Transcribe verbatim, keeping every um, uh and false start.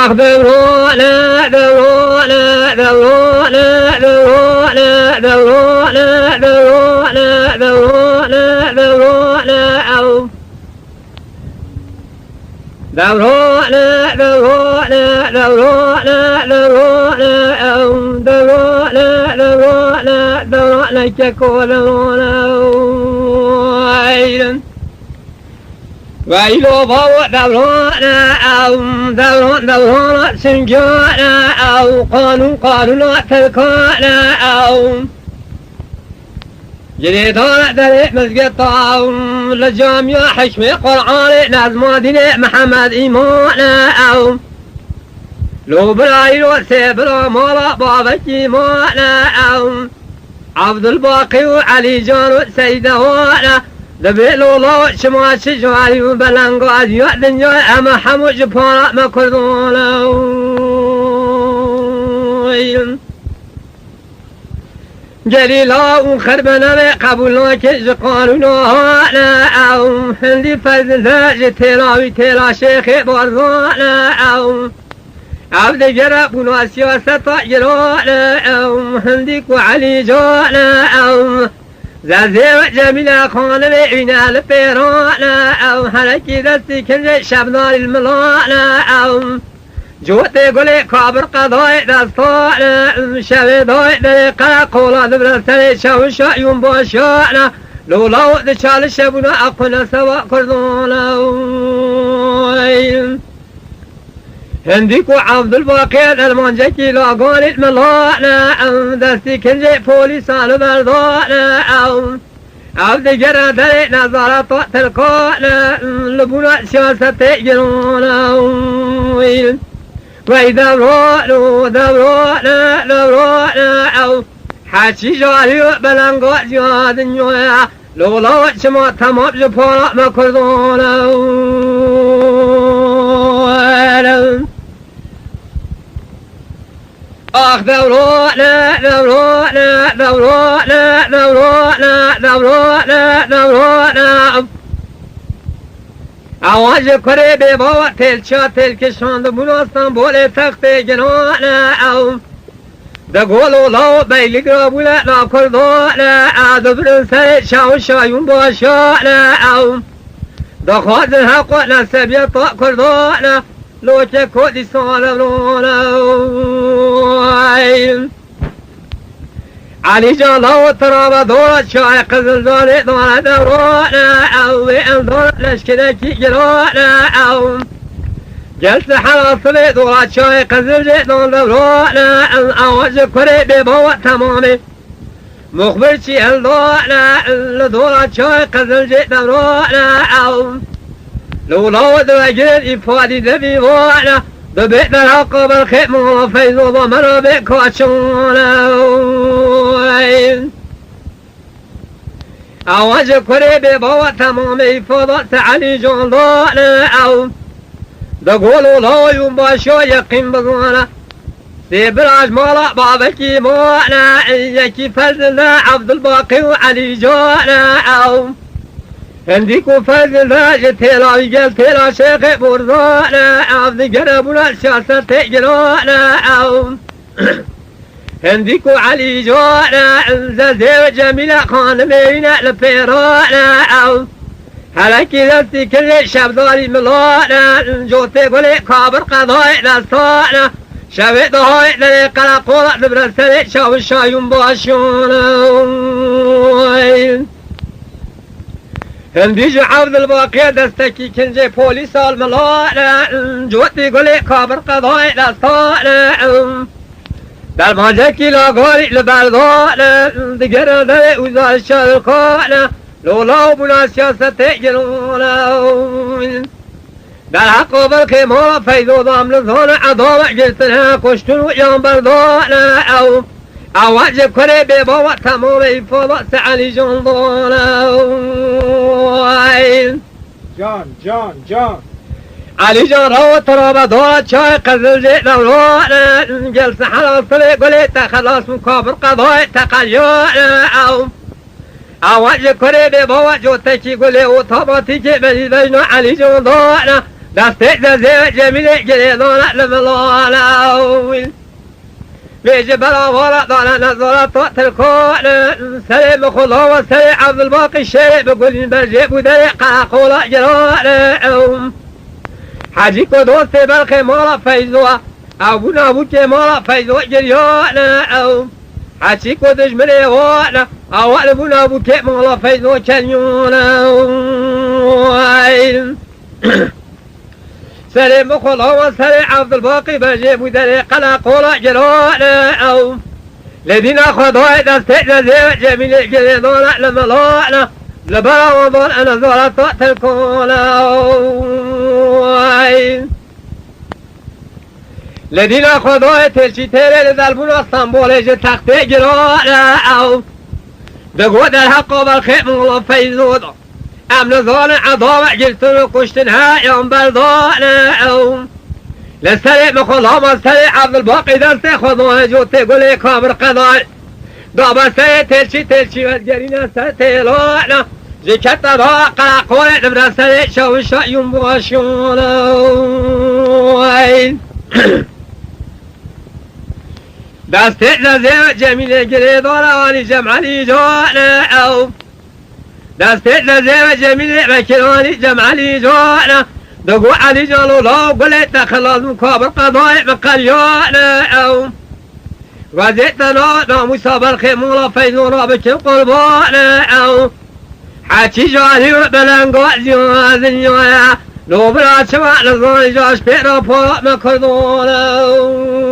Dewrane, dewrane, dewrane, dewrane, dewrane, dewrane, dewrane, dewrane, ew. Dewrane, dewrane, dewrane, dewrane, ew. Dewrane, dewrane, dewrane, keko dewrane, ew. Ey. Weylo bawo dewrane ew, dewran dewrana singane ew, qanûn qanûna tirkane ew. Girêdana derê mizgeta ew, li camiya hikmê Qur'anê nezma dînê Mihemed îmane ew. Lo birayî ro sê bira mala bavekî mane ew. Evdilbaqî û Elîcan û Seyde wan e. Dibê lola û çima çi carî û belengaziya dinyayê em e hemû ji para me Kurdan e. Gelîla û xerbenevê qebûl nake ji qanûna hane ew. Hindî Fezile ji têla wî têla Şêxê Barzan e ew. Ev digere bûna siyaseta girane ew, hindî ku Elî Can e ew. Zezê û Cemîle xanimê wî ne li pêran e ew, herekî destî kincê şebdarî li milan e ew. Cotê gulê kabir qedayê destan e, şevê dayê derê qereqola dibire serê çewişa yûn başan e. Lola û diçalişe bûna equne sewa Kurdan e. Hindî ku Evdilbaqê dermancekî laganê milane ew, destî kincê polîsan li berdane ew. Ew digere derê nezareta tirkane, li bûna siyasetê girane. Wey dewrane, dewrane, dewrane ew. Heçî jarî û belengaziya dinyaya. Lola çima temam ji para me Kurdan e. Ax dewrane, dewrane, dewrane, dewrane, dewrane, dewrane. Ewan ji kurê bêbawa têlça têlkişandibûn a Stenbolê textê girane ew. Di gol û law beylik rabûne la Kurdan e, a dibirin serê çawşa yûn başan e ew. Dixwazin heqo nesebiyeta Kurdan e, lokê Kurdistan e. Elî Can law tirabe dora çayê Qizilcanê dane dewran e ew, wê em dane leşkerekî giran e ew. Gel sehera sibê dora çayê Qizilcê dan dewrane, ew awa ji kurê bêbawa temamê. Muxbir çî hildane, li dora çayê Qizilcê dewrane, ew. Li wila we divegirin îfadî devî vane, dibê derheqa berxê mala Feyzo da me re bê kaçane. Ewan ji kurê bêbawa temamê îfada te Elî Can dane ew. Di gol û lawê û başa yeqîn bizane. Sê bira ji mala bavekî mane, yekî Fezile, Evdilbaqî û Elî Can e ew. Hindî ku Fezile ji têla wî gel têla Şêxê Borzan e ew, digere bûne siyasetê giran e ew. Hindî ku Elî Can e, Zezê û Cemîle xanimê wî ne li pêran e ew. Herekî destî kirê şevdarî milan e, cotê gulê kabir qedayê destan e. Şevê dahayê derê qereqola dibire serê çawişa yûn başan e. Hindî ji Evdilbaqiye destekî kincê polîsan milan e, cotî gulê kabir qedayê destan e. Dermancekî lagarî li berdan e, digere derê û zarşa li kan e, lola û bûna siyasetê giran e. Derheqa berxê mala Feyzo dam li zane edame girtine, kuştin û yan berdane ew. Ewa ji kurê bêbawa temamê îfada se Elî Can dane ew. Can, can, can. Elî Can rawa tirabe dora çay Qizilcê dewrane, gel sehera sirê gulê te xelas û kabir qedayê te qelyane ew. Awa ji kurê bê bawa cotekî gulê û tabatîkê bejî bejna Elî Can dane. Destê Zezê ve Cemîlê girêdana li milana wî. Vê ji bera vara dane nezara ta tilkane. Serê Mixulama serê Evdilbaqî şêrê bi gulîn berjê bû derê qereqola girane ew. Hecî ku dostê belxê mala Feyzo. Ew bûna bûkê mala Feyzo girane ew. Hecî ku dijminê wane. Ew li bûna bûkê mala Feyzo keniyane ew. Serê Mixulama serê Evdilbaqî berjê bû derê qereqola girane ew. Lê dîna Xwedayê destê Zezê ve Cemîlê girêdana li milana. Li bera wan dan ene zara ta tilkane ew. Lê dîna Xwedayê têlçî têrê li derbûna Stenbolê ji textê girane ew. Digot derheqa belxê mala Feyzo da. Em nizanin edawet girtin û kuştin he yan berdane ew. Li serê Mixulama serê Evdilbaqî destê Xwedayê cotê gulê kabir qedayê. Dabe serê têlçî têlçî ve digerîne ser têlane. Ji kete da qereqolê li vir serê şewişa yûn başiyane. Destê Zezê ve Cemîlê girêdana Alî Cem Elî cane ew. Destê Zezê ve Cemîlê vekirî Alî Cem Elî cane. Digot Elî Calo law gulê te xelas bû kabir qedayê min qeliyane ew. Wezê te na namûsa belxê mala Feyzona bikin qurbane ew. Hecî Calî ve belenga ziya zinyaya. No bira çima nizanî caş pê rapora me kurdane ew.